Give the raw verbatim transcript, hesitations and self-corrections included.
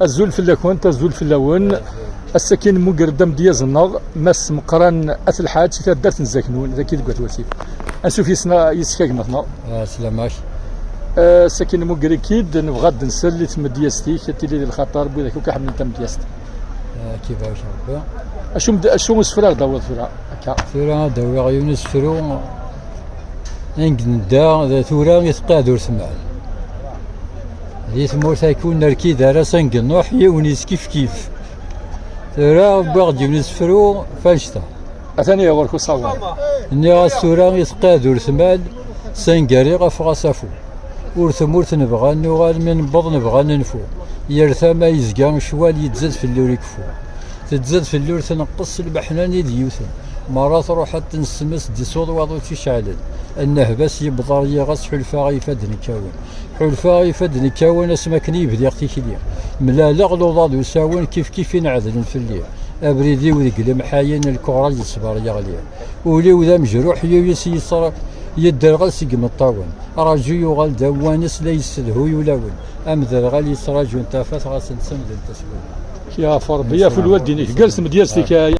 Azul fell-akent, azul fell-awen. Ass-agi nemmuger-d amedyaz-nneɣ, Mass Meqqran At Lḥaǧ, si taddart n Zaknun, dagi deg At Wasif. Ansuf yes-neɣ, yes-k a gma-tneɣ. Ah, sslam-ak. Eh, ass-agi nemmuger-ik-id, nebɣa ad d-nsel i tmedyazt-ik, ad tili di lxaṭer n widak akk iḥemmlen tamedyazt. Ah, ad k-ibarek Rebbi. Acu m-d-, acu isefra aɣ-d-tawiḍ tura, akka? Tura ad d-awiɣ yiwen isefru, anga nedda d tura i teqqiɛd ur tmal. Di tmurt-agi ur nerkid ara s angennuḥ, yiwen yeskifkif. Tura wwiɣ-d yiwen isefru f annect-a. Atan ihi ɣur-k usawaḍ. Nniɣ-as tura i teqqiɛd ur tmal, sangariɣ afeɣ-as afu. Ur tmurt nebɣa ad nuɣal, mi newweḍ nebɣa ad nenfu. Yal tama yezga ccwal, yettzad fell-i ur ikeffu. Tettzad fell-i ur tneqqes, s lmeḥna-nni d yiwten. Merra truḥ ad tensemmes, d-isuḍ waḍu tt-iceɛlen. Nnehba-s yebḍer yiɣes, ḥulfaɣ i ifadden kkawen. Ḥulfaɣ i ifadden kkawen asmi akken i bdiɣ tikli. Mlaleɣ luḍa d usawen, kif kif i nɛedlen fell-i. Abrid-iw deg lemḥayen, lkuɣra yeṣber yeɣli. Ul-iw d amejruḥ, yuyes yesra-, yedderɣel seg imeṭṭawen. Raju yuɣal d awanes, la yessedhuy ulawen. Amderɣal yettraǧun tafat, ɣas nsemden taswiɛt. Yaɛef Ṛebbi, yaɛef lwaldin-ik. Ggal tmedyazt-ik, ay